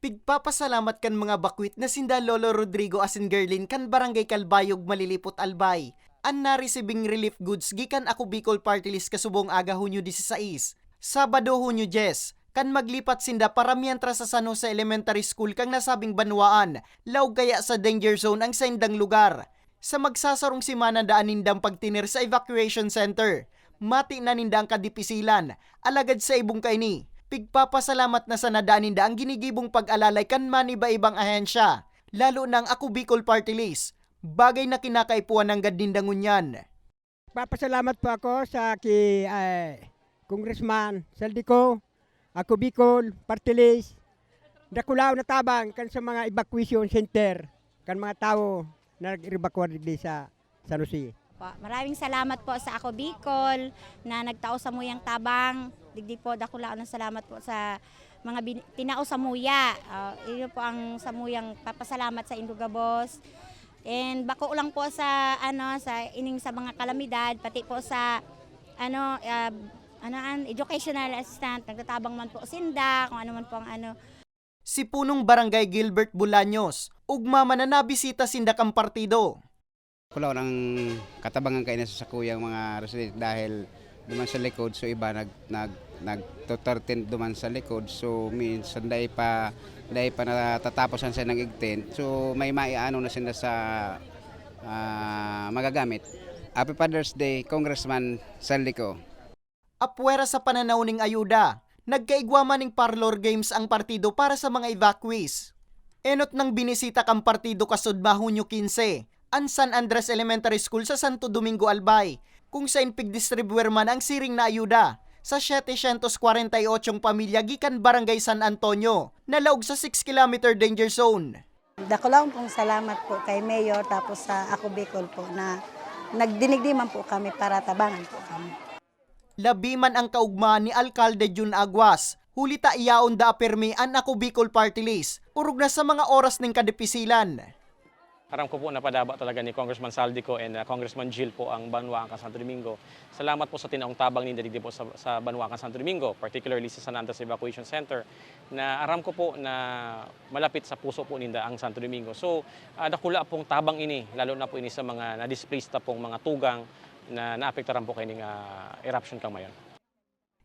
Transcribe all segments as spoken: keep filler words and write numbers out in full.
Pigpapasalamat kan mga bakwit na sinda Lolo Rodrigo asin Gerlin kan Barangay Calbayog, Malilipot, Albay, an naresibing relief goods gikan Ako Bicol Party List kasubong aga, Hunyo disisais, Sabado, Hunyo dyes, kan maglipat sinda para mientras sa San Jose Elementary School kan nasabing banwaan, laog kaya sa danger zone ang saindang lugar. Sa magsasarong semana daan nindang pagtener sa evacuation center. Mati na ninda ang kadipisilan, alagad sa ibong kaini, pigpapasalamat na sana daan ninda ang ginigibong pag-alalay kan maniba-ibang ahensya, lalo na ang Ako Bicol Party List, bagay na kinakaipuhan nanggad ninda ngunyan. Papasalamat po ako sa ki, eh, Congressman Saldico, Ako Bicol Party List, dakulaon na tabang kan sa mga evacuation center kan mga tawo na nag-evacuar digdi sa San Jose. Po, maraming salamat po sa Ako Bicol na nagtao samuyang tabang. Digdi po, dakulaon na salamat po sa mga bin-, tinao samuya. Ah, iyo po ang samuyang papasalamat sa indo gabos. And bako lang po sa, ano, sa ining sa mga kalamidad, pati po sa, ano, ah, ano, an, educational assistant, nagtatabang man po sinda, kung ano man po ang ano. Si Punong Barangay Gilbert Bolaños, ugma man na nabisita sinda kan partido. Kulang ang katabangan kaina sa sakuyang mga residente dahil duman sa likod, so iba nag-, nag-, nagtuturtin duman sa likod. So minsan dai pa, dai pa natatapos ang sanang igtin. So may maiano na sila sa, ah, magagamit. Happy Father's Day, Congressman Saldico. Apwera sa pananaw ning ayuda, nagkaigwa man ning parlor games ang partido para sa mga evacuees. Enot nang binisita kan partido kasudma Hunyo quince, an San Andres Elementary School sa Santo Domingo, Albay, kung sain pigdistribuir man ang siring na ayuda sa setecientos kwarenta y ocho pamilya gikan Barangay San Antonio, na laog sa six kilometer danger zone. Dakulaon pong salamat po kay Mayor tapos sa Ako Bicol po na nagdinigdi man po kami para tabangan po kami. Labi man ang kaugmahan ni Alkalde Jun Aguas, huli ta iyaon da pirmi an Ako Bicol Party List, orog na sa mga oras nin kadipisilan. Aram ko po na padaba talaga ni Congressman Saldico and, uh, Congressman Jil po ang banwaan kan Santo Domingo. Salamat po sa tinaong tabang ninda digdi po sa, sa banwaan kan Santo Domingo, particularly sa San Andres Evacuation Center, na aram ko po na malapit sa puso po ninda ang Santo Domingo. So, ah, dakula pong tabang ini, lalo na po ini sa mga na-displaced na pong mga tugang na naapektaran po kaining, ah, eruption kan Mayon.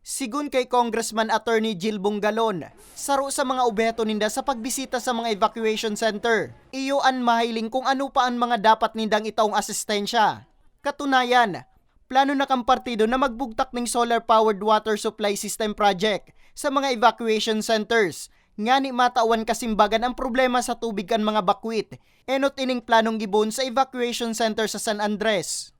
Sigon kay Congressman Attorney Jil Bongalon, saro sa mga obheto ninda sa pagbisita sa mga evacuation center, iyo an mahiling kung ano pa an mga dapat nindang itaong asistensya. Katunayan, plano na kan partido na magbugtak ning solar-powered water supply system project sa mga evacuation centers, ngani matawan kasimbagan ang problema sa tubig kan mga bakwit. Enot ining planong gibohon sa evacuation center sa San Andres.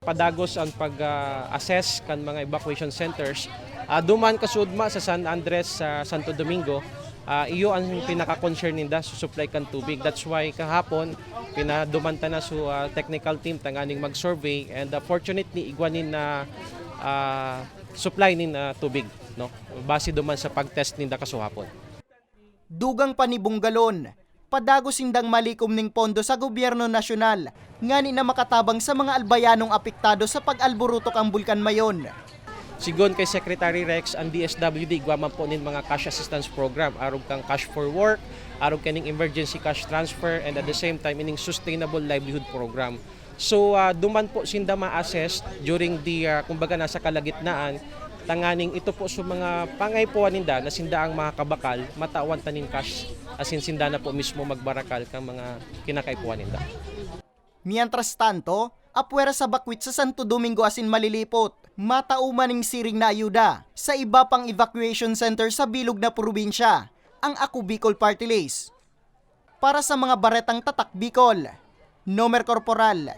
Padagos ang pag, ah, assess kan mga evacuation centers. Ah, duman kasudma sa San Andres, sa Santo Domingo, ah, iyo ang pinaka-concern ninda sa supply kan tubig. That's why kahapon, pinaduman ta na so, ah, technical team tanganing mag-survey and, ah, fortunately, igwa nin na, ah, supply nin, ah, tubig, no? Base duman sa pag-test ninda kasuhapon. Dugang pa ni Bongalon, padagos sindang malikom ning pondo sa gobyerno nasyonal, ngani na makatabang sa mga Albayanong apektado sa pag-alburuto kan Bulkan Mayon. Sigon kay Secretary Rex, ang D S W D igwa man po nin mga cash assistance program, arog kan cash for work, arog kaning emergency cash transfer, and at the same time, ining sustainable livelihood program. So, ah, duman po sinda ma-assess during the, ah, kumbaga, nasa kalagitnaan, tanganing ito po sa mga pangaipuhan ninda na sinda ang makakabakal, matawan ta nin cash, asin sinda na po mismo magbarakal kan mga kinakaipuhan ninda. Mientras tanto, apwera sa bakwit sa Santo Domingo asin Malilipot, matao man ning siring na ayuda sa iba pang evacuation center sa bilog na probinsya, ang Ako Bicol Party List. Para sa mga baretang Tatak Bicol, Nomer Corporal.